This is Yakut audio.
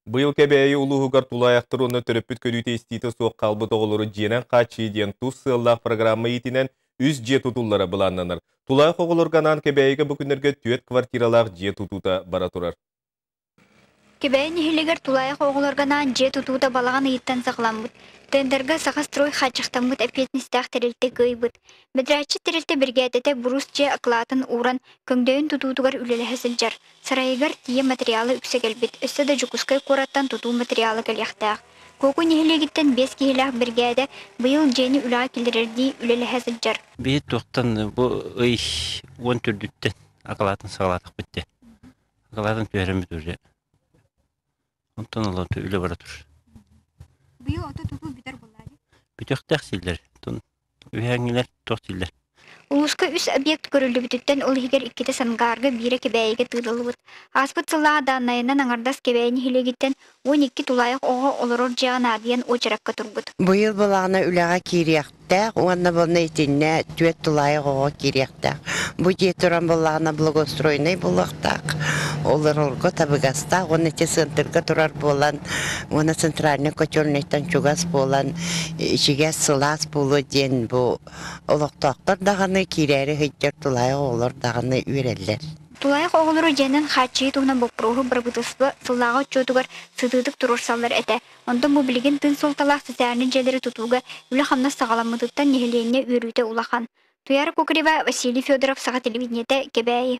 Быйыл Кэбээйи улууһугар тулаайахтар уонна төрөппүт көрүүтэ-истиитэ суох хаалбыт оҕолору дьиэнэн хааччыйыы диэн тус сыаллаах программа иитинэн үс дьиэ тутуллара былааннанар. Тулаайах оҕолорго анаан Кэбээйигэ бу күннэргэ түөрт квартиралаах дьиэ тутуута бара турар. Кэбээйи нэһилиэгэр тулаайах оҕолорго анаан дьиэ тутуута балаҕан ыйыттан саҕаламмыт. Тендергэ Сахастрой хааччахтаммыт эппиэтинэстээх тэрилтэ кыайбыт. Бэдэрээтчит тэрилтэ биригээдэтэ буруус дьиэ акылаатын ууран, көҥдөйүн тутуутугар үлэлэһэ сылдьар. Сарайыгар тиийэ материала үксэ кэлбит, өссө да Дьокуускай куораттан тутуу материала кэлиэхтээх. Куоку нэһилиэгиттэн биэс киһилээх биригээдэ быйыл дьиэни үлэҕэ киллэрэрдии үлэлэһэ сылдьар. Биһи туохтан бу ый уон төрдүттэн акылаатын саҕалаатахпыт дии. Акылаатын түһэрэммит уже. Онтон ыла үлэ бара тур. Быйыл ото тутуу бүтэр буолла дии. Бүтүөхтээх силлэр. Үһээҥҥилэр туох дииллэр? Улууска үс объект көрүллүбүтүттэн ол иһигэр иккитэ Сангаарга, биирэ Кэбээйигэ тыырыллыбыт. Ааспыт сыллааҕы дааннайынан аҥардас Кэбээйи нэһилиэгиттэн 12 тулаайах оҕо олорор дьиэҕэ наадыйан уочаракка турбут. Быйыл былаана үлэҕэ киириэхтээх уонна буолна итиннэ түөрт тулаайах оҕо киириэхтээх. Бу дьиэ туран буоллаҕына благоустроеннай буолуохтаах, олорорго табыгастаах уонна ити центрга турар буолан уонна центральнай котельнайтан чугас буолан ичигэс сылаас буолуо диэн бу олохтоохтор даҕаны киирээри сылдьар тулаайах оҕолор даҕаны үөрэллэр. Тулаайах оҕолору дьиэнэн хааччыйыы туһунан боппуруоһу бырабыыталыстыба сыллааҕы отчуотугар сытыытык туруорсаллар этэ. Онтон бу билигин тыын суолталаах социальнай дьиэлэри тутууга үлэ-хамнас саҕаламмытыттан нэһилиэнньэ үөрүүтэ улахан. Туйаара Кокорева, Василий Федоров, Саха телевидениетэ, Кэбээйи.